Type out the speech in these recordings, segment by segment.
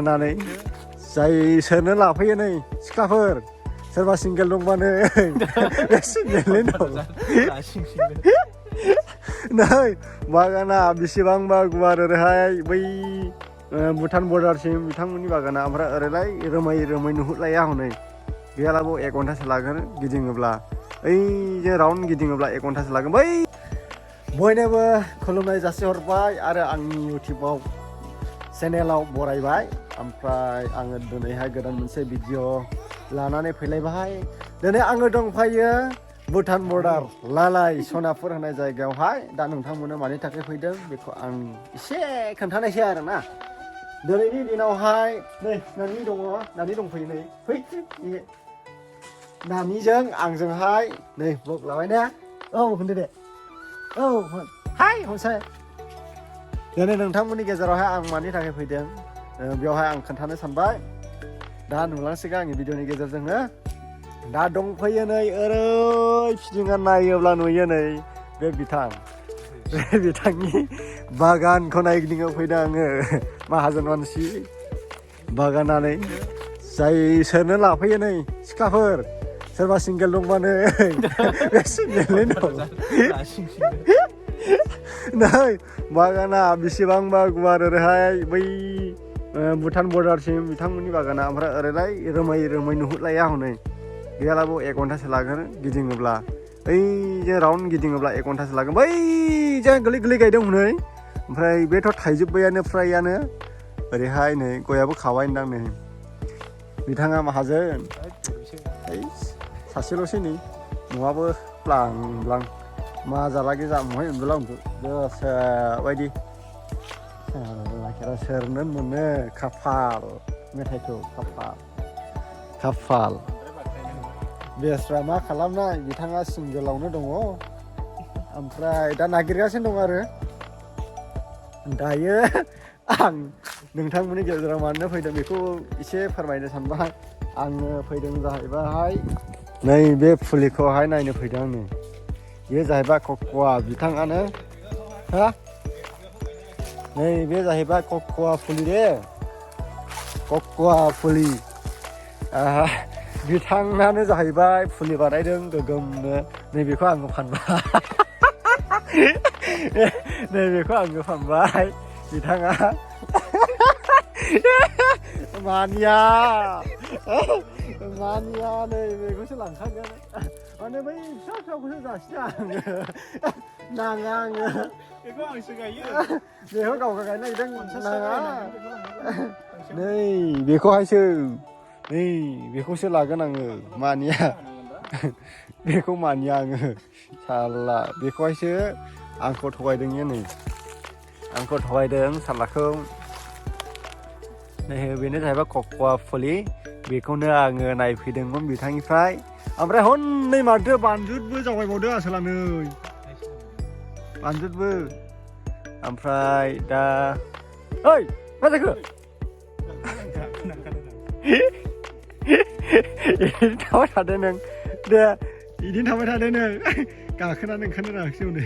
होननानै जाय सोरनो लाफैयो नै सिख्लाफोर सोरबा सिंगेल दंबानो बे सिंगेलनि दं नै बागाना बेसेबांबा गुवार ओरैहाय बै भुटान बर्डारसिम बिथांमोननि बागाना ओमफ्राय ओरैलाय रोमै रोमै नुहुरलाया हनै गैयालाबो 1 घन्टासो लागोन गिदिङोब्ला ओइजों राउन्ड गिदिङोब्ला 1 घन्टासो लागोन बै बयनोबो खुलुमनाय जासिहरबाय आरो आंनि इउटिउबाव चेनेलाव बरायबाय ओमफ्राय आङो दिनैहाय गोदान मोनसे भिडिअ लानानै फैलायबाय दिनै आङो दंफायो भुटान बर्डार लालाय सनापुर होननाय जायगायावहाय दा नोंथांमोननो मानि थाखाय फैदों बेखौ आं एसे खोन्थानायसै आरोना दिनैनि दिनावहाय नै नानि दङ नानि दंफैयो नै फै नानिजों आंजोंहाय नै ब्लग लाबाय ना औ होनदो दे औ होन हाय हनसाय दिनै नोंथांमोननि गेजेरावहाय आं मानि थाखाय फैदों बेवहाय आं खोन्थानो सानबाय दा नुलांसिगोन आंनि भिडिअनि गेजेरजोंनो दा दंफैयो नै ओरै फिदिंना नायोब्ला नुयो नै बे बिथांनि बागानखौ नायगिदिंनो फैदों आङो माहाजोन मानसि बागानानै जाय सोरनो लाफैयो नै सिख्लाफोर सोरबा सिंगेल दंबानो बे सिंगेलनि दं नै बागाना बेसेबांबा गुवार ओरैहाय बै भुटान बर्डारसिम बिथांमोननि बागाना ओमफ्राय ओरैलाय रोमै रोमै नुहुरलाया हनै गैयालाबो 1 घन्टासो लागोन गिदिङोब्ला ओइजों राउन्ड गिदिङोब्ला 1 घन्टासो लागोन बैजों गोलै गायदों हनै ओमफ्राय बेथ' थाइजोब्बायानो फ्रायानो ओरैहाय नै गयाबो खाबाय होनदां नै बिथाङा माहाजोन सासेल'सै नै न'आबो ब्लां ब्लां मा जालागे जामुहाय उन्दुला गोसो बायदि सोरनो मोनो खाफाल मेथाइखौ खाफाल बेस्रा मा खालामनाय बिथाङा सिंगेलावनो दङ ओमफ्राय दा नागिरगासिनो दं आरो दायो आं नोंथांमोननि गेजेराव मानो फैदों बेखौ एसे फोरमायनो सानबाय आङो फैदों जाहैबाय नै बे फुलिखौहाय नायनो फैदों आङो बे जाहैबाय कक'वा बिथाङानो हा नै बे जाहैबाय कक'वा फुलि दे कक'वा फुलि बिथाङानो जाहैबाय फुलि बानायदों गोगोमनो नैबेखौ आङो फानबाय नैबेखौ आङो फानबाय बिथाङा मानिया नै बेखौसो लांखागोन माने बै फिसा फिसाखौसो जासिनो आङो नाङा आङो बेखौ आंसो गायो बेखौ गावगा गायनो नागिरदों नाङा नै बेखौहायसो नै बेखौसो लागोन आङो मानिया बेखौ मानिया आङो साला बेखौहायसो आंखौ थगायदों नै आंखौ थगायदों सालाखौ नै बेनो जाहैबाय कक'वा फुलि बेखौनो आङो नायफैदोंमोन बिथांनिफ्राय ओमफ्राय हनै माथो बानजुदबो जावगायबावदों आसोला नै बानजुदबो ओमफ्राय दा ओइ मा जाखो बिदिनो थाबाय थादो नों दे बिदिनो थाबाय थादो नों गाखोनानै ओंखारनो रोङाखिसै हनै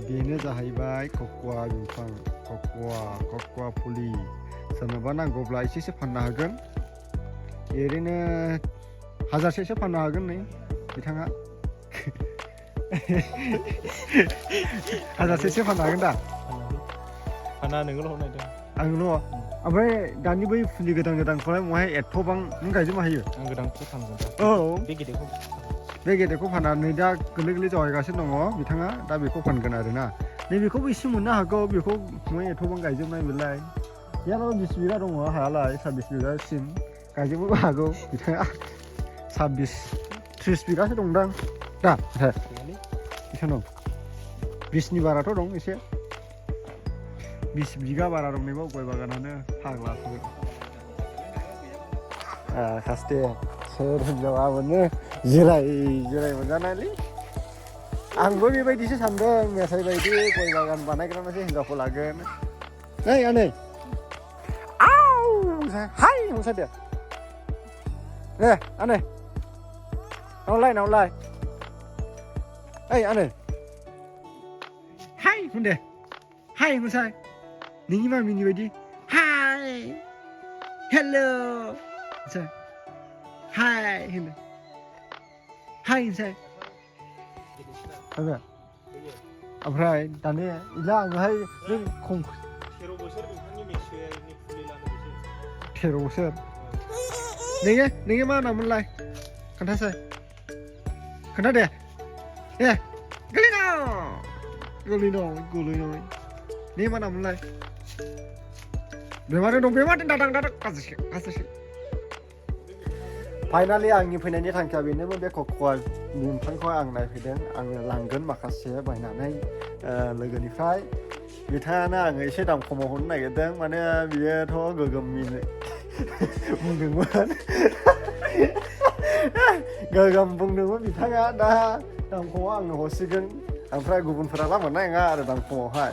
बेनो जाहैबाय कक'वा बिफां कक'वा फुलि सोरनोबा नांगौब्ला एसेसो फाननो हागोन ओरैनो 1000सो फाननो हागोन नै बिथाङा 1000सो फाननो हागोन दा फाना नोंल' हरनायदों आंल' ओमफ्राय दानि बै फुलि गोदानखौलाय महाय एथ'बां नों गायजोबनो हायो आं गोदानखौ फानगोन औ बे गेदेरखौ फाननानै दा गोरलै जावगायगासिनो दङ बिथाङा दा बेखौ फानगोन आरोना नैबेखौबो एसे मोननो हागौ बेखौ महाय एथ'बां गायजोबनाय बेलाय गैयाबाबो 20 बिगा दङ हायालाय 26 बिगासिम गायजोबनोबो हागौ बिथाङा 26-30 बिगासो दंदां दा बेसेबां दं 20नि बाराथ' दं एसे 20 बिगा बारा दं नैबाव गय बागानानो फाग्लासो खास्ते सोर हिनजावा मोनो जिराय मोनजानायलै आंबो बेबायदिसो सानदों मेथाइ बायदि गय बागान बानायग्रानासो हिनजावखौ लागोन नै आनै हाय मोसादो दे आनै नावलाय ओइ आनै हाय होन दे हाय होनसाय नोंनि मामिनि बायदि हाय हेल' होनसाय हाय होनो हाय होनसाय ओमफ्राय दानिया इला आङोहाय नों 13 बोसोर नोंथांनि मेसोनि फुलि लानो बिसोर 13 बोसोर नोङो मा नाममोनलाय खोन्थासै खोन्था दे गोलैनो नों मा नाममोनलाय बेमारजों दं बेमारजों दादां गाज्रिसो फाइनालि आंनि फैनायनि थांखिया बेनोमोन बे कक'आ बिफांखौ आं नायफैदों आङो लांगोन माखासे बायनानै लोगोनिफ्राय बिथाङानो आङो एसे दाम खमाव हरनो नागिरदों माने बियोथ' गोगोमनिनो बुंदोंमोन बिथाङा दा दाम खमाव आंनो हरसिगोन ओमफ्राय गुबुनफोरा मोननाय नङा आरो दाम खमावहाय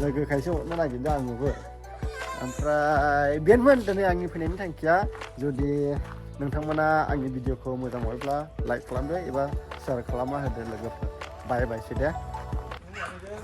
लोगोखायसो हरनो नागिरदों आङोबो ओमफ्राय बेनोमोन दिनै आंनि फैनायनि थांखिया जुदि नोंथांमोना आंनि भिडिअखौ मोजां मोनोब्ला लाइक खालामदो एबा शेयार खालामना होदो लोगोफोर बाय बायसै दे